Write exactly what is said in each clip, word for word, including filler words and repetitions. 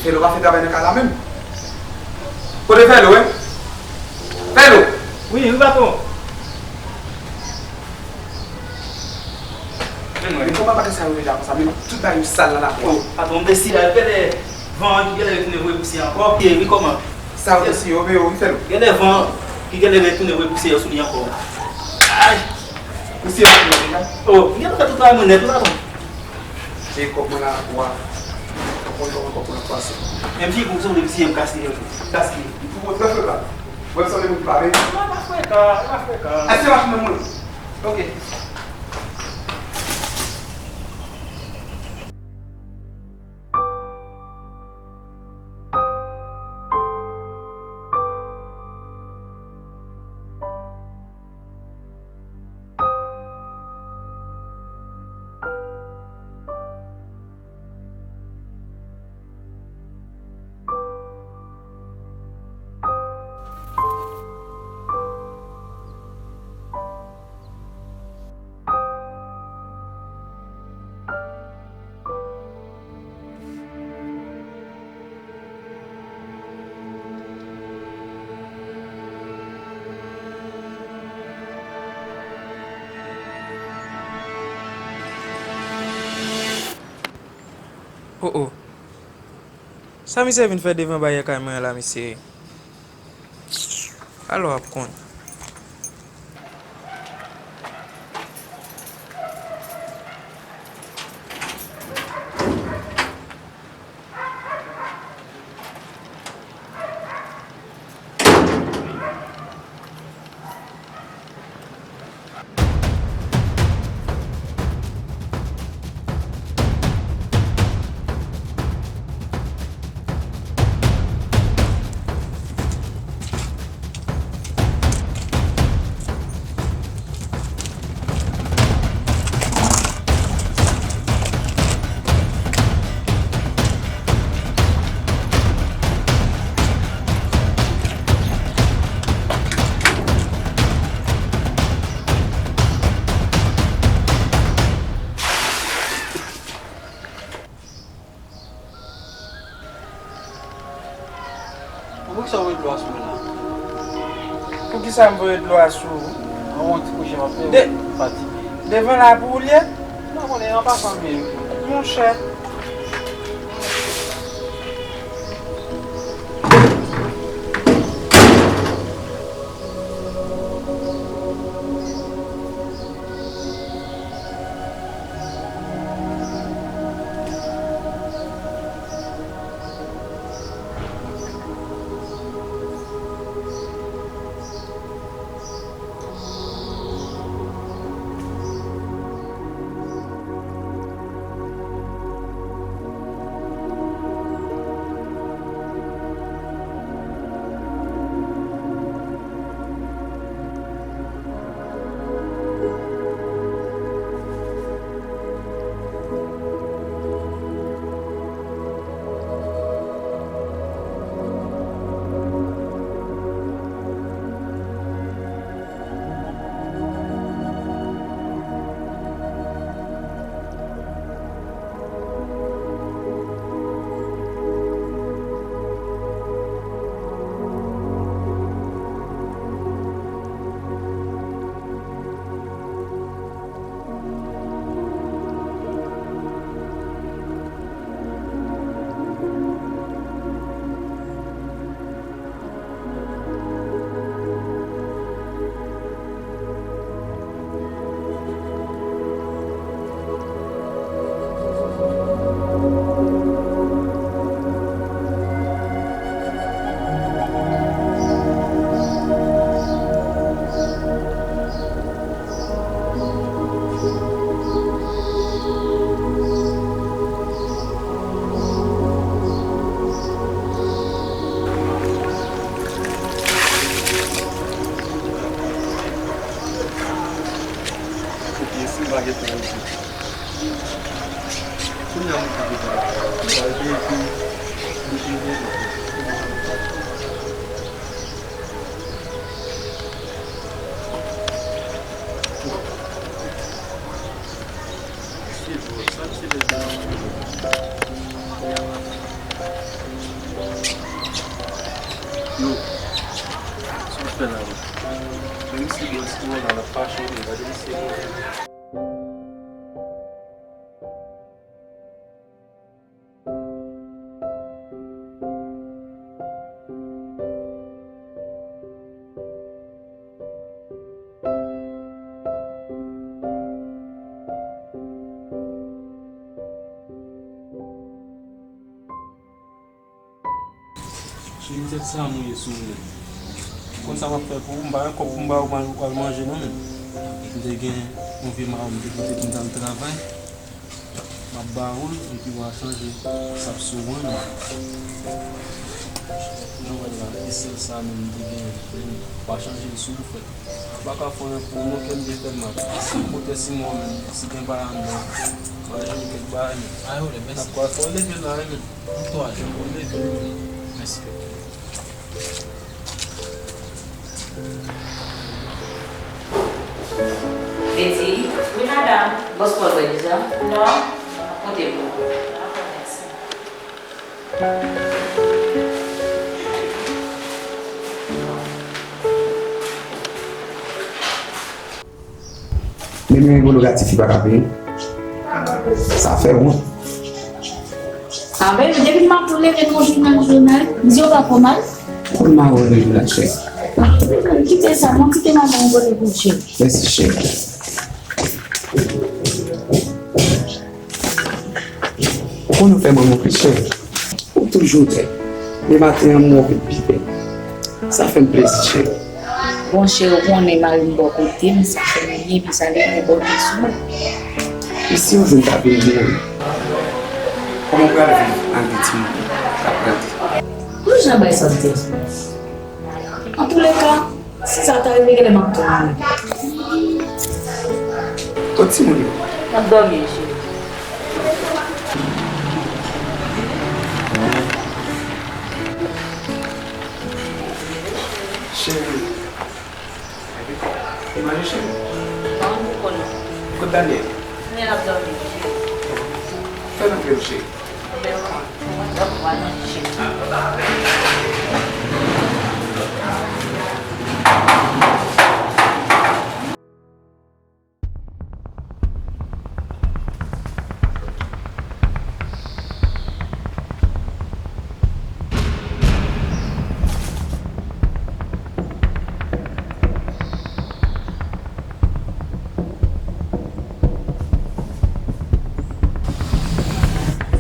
Vèlo pa fè travay nan kay la menm. Kote Vèlo, en? Vèlo! Wi, wi, patwon. Men kòman bagay sa yo ye la konsa, men tout bagay yo sal nan lapò. O, patwon, m te siye la, genlè van an ki genlè retounen voye pousyè ankò. Wi, kòman? Sa yo te siye yo, men yo, wi, Vèlo. Genlè van ki genlè retounen voye pousyè yo sou li ankò. Ay! Pousyè yo retounen deja? O, m gentan fè tout travay mwen nèt, wi, patwon. Se kòb mwen la pou a. Ou konn kòman kòb mwen ap pase. Menm figi w, se w vle m siye m gaspiye tou. Gaspiye. Li pou mwen trè frekan. Mwen sanble moun ki pa vle. Non, pa frekan, pa frekan. Achte machin nan mwen. Ok. O, o. Sa misye vin fè devan baryè kay mwen an la, mesye? Alò w ap konn. Poukisa w voye dlo a sou mwen la? Poukisa m voye dlo a sou ou? An wont kouche m ap fè, de, fatige. Devan la pou ou l ye? M pa konnen, an pasan m ye. Monchè. Mwen la, l ap fache wi, gade misye move. Cheri, tèt sa mouye sou mwen. Konn sa m ap fè pou ou, m pa gen kòb pou m ba ou al, al manje non, men. M te gen yon vye mayo m te kite pou m t al travay. M ap ba ou l, epi w a chanje sa k sou ou an. Jan w wè l la, e sèl sa menm m te genyen, men w a chanje l sou ou, frè. M pa ka fè anyen pou ou non, kè m te fè m mal. Kote Simon menm, si gen bagay anndan, m a jwenn kèk bagay menm. N ap pral fè w leve la wi menm. Antoine, mèsi. Betty, wi, madanm. Bòs Pòl wè deja? Non. Pote pou ou. Dakò, mèsi. Men mwen gen gwo lokatif li pa ka peye. Sa fè wont. Anben, depi m ap leve nan jounal, jounal, m di yo pa pran mal. Kounye a w leve jounal chè. Kite sa, mwen kite madanm mwen pote pou chè. Mèsi chè. Ou konn ou fè manman pli chè. Ou toujou tè. Men maten an, m wè w vin pi bèl. Sa fè m plezi, cheri. Bon, cheri, ou konnen mari m bò kote m, sa fè m byen, epi sa li te bò sou mwen. E si yon jou m ta vin mouri, kòman w pral viv ak de timoun k ap grandi? Pou jan bagay sa w di a? Antouleka, si sa ta rive, genlè m ap tounen. Kot timoun yo? Y ap dòmi, cheri. Cheri. E manje, cheri? Ban m pou konnen. Kot Daniel? Daniel ap dòmi, cheri. Fè l antre, cheri.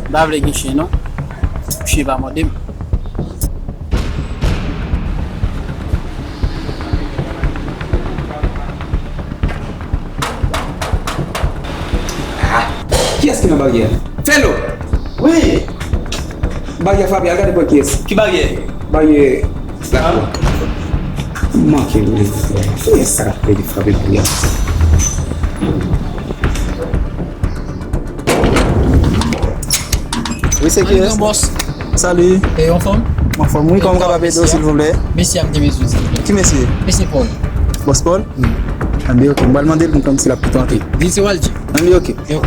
M pa vle gen chen non. Chen pa mòde m. Ah, kiyès ki nan baryè a? Felo! Wi! Baryè frape, al gade pou kiyès. Ki baryè? Baryè lakou a. Manke men. Kiyès sa k ap plede frape baryè a? Wi, se kiyès? Bòs. Salut. E, anfòm? Anfòm, wi. Kòman m kapab ede w, silvouplè? Mesye a m te bezwen, silvouplè. Ki mesye? Mesye Paul. Bòs Paul? Wi. Anben, ok. M pral mande l pou m konn si l ap kite antre. Di se w al di. Anben, ok. Yo.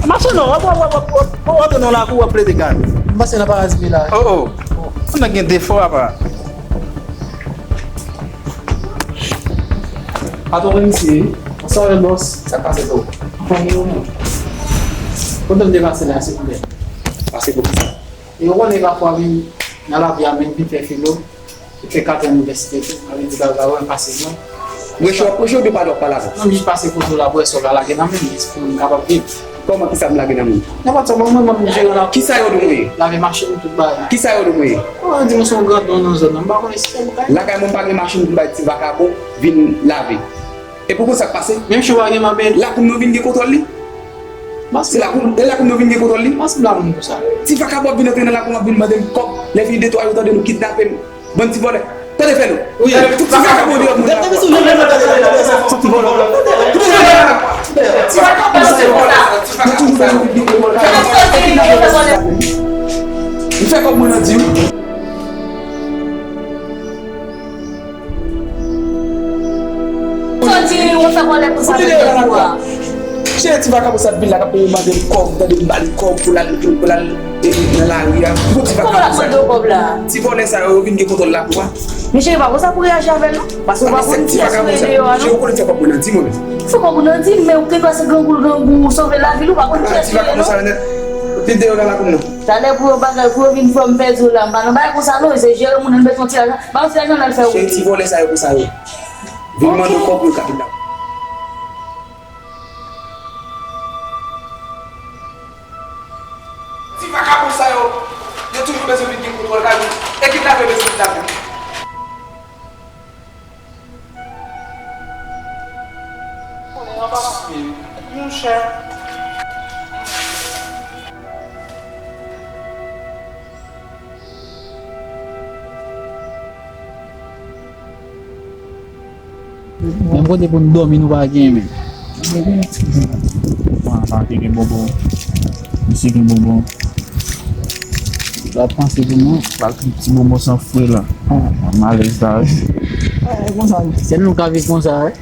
Mache non, w ap, w ap, w ap, w ap, w ap antre nan lakou, w ap plede gade. M pase nan Paradi Vilaj. Oh, oh. Ou nèg gen defo apa. Patwon, men misye. Bonswa, bòs. Sa k pase, bro? Anfòm, wi, ou menm? Kote m te pase la, silvouplè? Pase pou kisa? E ou konnen pafwa, men, nan lavi a, men, vin fè filo. Li fè katran inivèsite tou, mwen vin di bagay mwen pase non. Mwen chou ap preche oubyen pa dwòp pa lave? Non, m jis pase kote w la pou wè sa w ka lage nan men m, pou m kapab viv. Kòman, kisa m lage nan men w? Nenpòt sa, mwen, mwen, mwen, m jere la. Kisa yo di w mwen ye? Lave machin, tout bagay. Kisa yo di w mwen ye? Bon, yo di mwen se yon grandon nan zòn nan, m pa konnen si se vre. Lakay mwen, m pa gen machin pou m bay ti vakabon vin lave. E pou konn sa k pase? Menm chou pa gen m ap byen. Lakou m nan vin gen kontwòl li? Se lakou, e lakou m nan vin gen kontwòl li? Ti vakabon ap vin antre nan lakou m ap vin mande m kòb. Lè fini de twa jou tande nou kidnape m. Bann ti vòlè. Tande fè nou. Wi. Tout ti vakabon deyò moun nan. Ti vakabon sa yo. Ti vakabon sa yo. Yo toujou bezwen vin gen kontwòl. M fè kòb mwen nan di w. Sa w di, ou fè vòlè konsa nan lakou a. Cheri, ti vakabon sa ap vin la, k ap mande m kòb, tande m ba li kòb pou l al, pou l al, e, nan lari a. Bon, ti vakabon sa yo. Ti vòlè sa yo, yo vin gen kontwòl lakou a. Men cheri, pa konsa pou reyaji avè l non. Paske ou pa konn kiyès ki rele deyò a non. Cheri, ou konnen fè kòb mwen nan di mwen menm. Fè kòb ou nan di, men ou te panse grangou l grangou, ou sove lavi l, ou pa konn kiyès ki rele non. Vin deyò nan lakou m nan. Talè pou yo bagay, pou yo vin fè m pèdi w la, m pa nan bagay konsa non, se jere moun nan bezwen ti lajan, ba yon ti lajan l al fè wout li. Cheri, ti vòlè sa yo konsa yo. Vin mande w kòb pou yo ka vin la. Ti vakabon sa yo, yo toujou bezwen vin gen kontwòl kay yo. E kidnape bezwen kidnape. Monchè. Menm kote pou n dòmi, nou pa gen, men. Mwen, pa te gen bonbon. Misye gen bonbon. L ap panse pou mwen, l ap ti bonbon san fre la. M alèz la, wi. Sèl nou ka viv konsa, wi.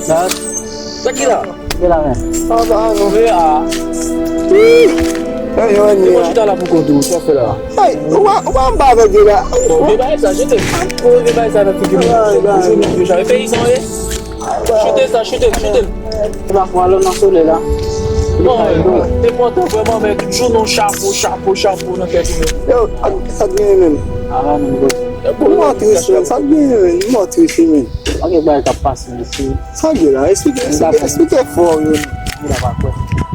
Sa, sa ki la? Ki la, men? Sa va, non? Wi, a. Wi. Hey, yo, se mwen chita la pou kont ou, sa w fè la? Hey, ou pa, ou pa anba avèk yo la. Bon, vye bagay sa, jete. Gwo vye bagay sa nan figi mwen. Ay, ay. Jou nou vye chave. Peyizan, wi. Chute sa, chute, chute. Se pa fwa lò nan solèy la. Bon, te pòtan vrèman, men tout jounen w chapo, chapo, chapo nan tèt ou, men. Yo, sa, sa k genyen menm? Ala menm, bro. Mò tris, men. Sa k genyen, men? Mò tris, men. Pa gen bagay k ap pase, mesye. Sa k gen la? Esplike, esplike, esplike fò, yo.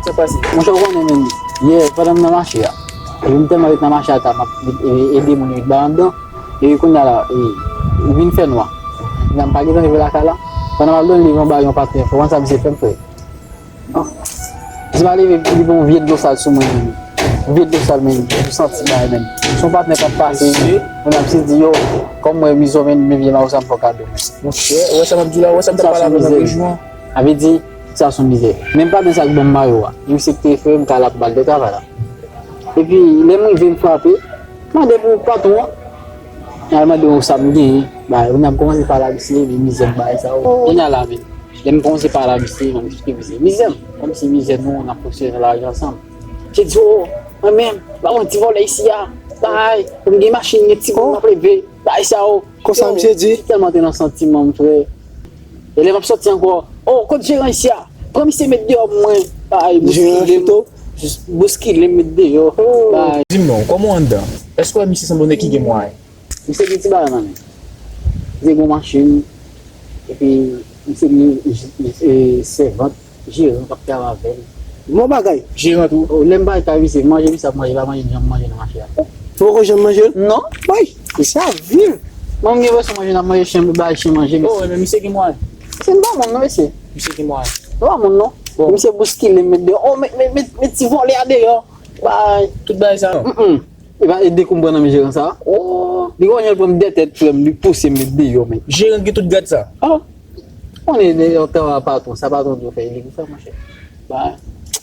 Sa pase. Monchè, ou konnen, men, yè, pandan m nan mache a, e m tèlman ret nan mache a, ta m ap, e, ede moun yo ba anndan. E kounye a la, e, li vin fè nwa. Kounye a m pa gentan rive lakay la. Pandan m ap dòmi, li vin ba yon patnè. Ou konn sa misye fè m, frè? Misye pa leve, li pran yon vye dlo sal sou mwen menm. Yon vye dlo sal menm. M santi bagay menm. Se yon patnè k ap pase. Kounye a misye di, yo, kòm mwen mizò menm, men vye mayo sa m fè w kado menm. Monchè, ou wè sa m ap di w la, ou wè sa m t ap pale avè w nan prejou an? Sa vle di, sa se yon mizè. Menm patnè sa k ban m mayo a. Li misye ki te fè m kay la pou m al de travay la. Epi, lè m rive, m frape, m mande pou patwon an. Al mande w sa m genyen. Ba, kounye a m kòmanse pale a misye, men mizè m bay sa yo. Kounye a la, men, lè m kòmanse pale a misye, m ap eksplike misye mizè m. Kòmsi mizè nou, n ap fonksyone nan lari ansanm. Misye di, o, mwen menm, pa konn ti vòlè isi a. Bay, pou m gen machin, gen timoun, m ap leve. Bay sa yo. Konsa misye di? Yo, tèlman te nan santiman m, frè. E lè m ap soti ankò, o, kot jeran isi a? Pran misye met deyò pou mwen. Bay, bouskile m. Bouskile m met deyò. Bay. Di m non, kòman w anndan? Èske w wè misye sanble yon nèg ki gen mwayen? Misye gen ti bagay nan men. Misye gen yon machin. Epi, misye gen, e, sèvant, jeran k ap travay avè l. Bon bagay. Jeran tou. O, lè m bay kay misye, manje misye ap manje, pa manje m janm manje nan mache a. Ou poko janm manje l? Non. Woy, misye ap viv. Mwen, m gen presyon manje, n ap manje chen, bay chen manje, mesye. O, men misye gen mwayen. Se m pa moun non, mesye. Misye gen mwayen. M pa moun non. Bon. Misye bouskile m met deyò. O, men, men, men, men ti vòlè a deyò. Bay. Tout bagay sa. Mm, mm. E pa, e de kou m pran nan men jeran sa. O! Li konnen l pran m dètèt, frè m, li pouse m met deyò, men. Jeran gen tout gad sa. A! Konnen deyò travay patwon, sa patwon di w fè, li pou fè, monchè. Ba,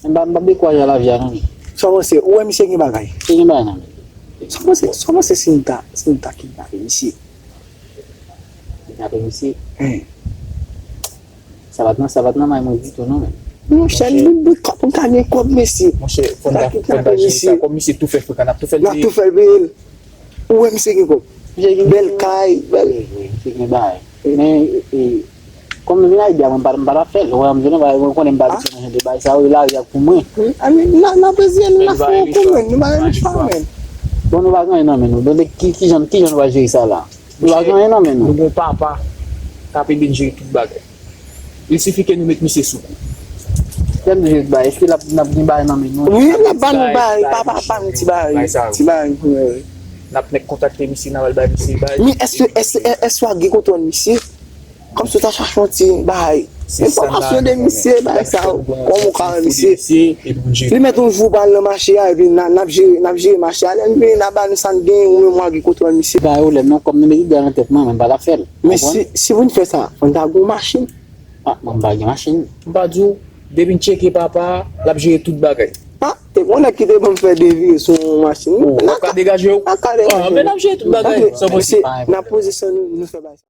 m pa, m p ap dekouraje a lavi a, non, men. Sa w panse? Ou wè misye gen bagay? Misye gen bagay nan men. Sa w panse, sa w panse si m ta, si m ta kidnape misye? Kidnape misye? Hen. Sa pa t nan, sa pa t nan may mwen ditou non, men. Monchè, li bout kòb pou n ka gen kòb, mesye. Monchè, fò n ta, fò n ta jere sa. Kòm misye tou fè frekan, n ap tou fè l peye. N ap tou fè l peye l. Ou wè misye gen kòb. Misye gen bèl kay, bèl. Wi, wi, misye gen bagay. Men, e, kòm nou vin Ayiti a, mwen pa, m pa t ap fè l. Ou wè, m di nou, mwen konnen m pa bezwen nan jan de bagay sa yo, e lari a k pou mwen. Wi, a, men, n a, n a bezwen, n a fè yon kou, men, nou pa gen chwa, men. Bon, nou pa gen anyen nan men nou. Donk, ki, ki jan, ki jan nou va jere sa la? Nou pa gen anyen nan men nou. Nou gon papa. k ap ede n jere tout bagay. Il sifi ke nou met misye sou kou. Kèm jere bay, èske l ap gen bay nan men nou? Wi, l ap ba nou bay, papa, pa nou ti bay, ti bay pou mwen. N ap nèk kontakte misye, n a pral bay misye bay. Men èske èske èske w gen kontwòl misye? Kòmsi w ta chache yon ti bay. Enfòmasyon de misye, bay sa, kòman w ka wè misye. Li mèt yon jou pral nan mache a, epi n ap jere, n ap jere mache a. Lè n vini, n a ba nou sa n gen, ou menm w a gen kontwòl misye. Bay ou lè non, kòm nou mete dèyè nan tèt mwen, mwen m pa ta fè l. Men si, si pou n fè sa, fò n ta gen yon machin. Ah, mwen m pa gen machin. M pa di w, depi n tcheke papa, l ap jere tout bagay. Ah, te gen yon nèg ki te ban m fè devi sou yon machin. Ou ap ka degaje w? Ah, men n ap jere tout bagay. San pwoblèm. N ap poze san nou, nou fè bagay.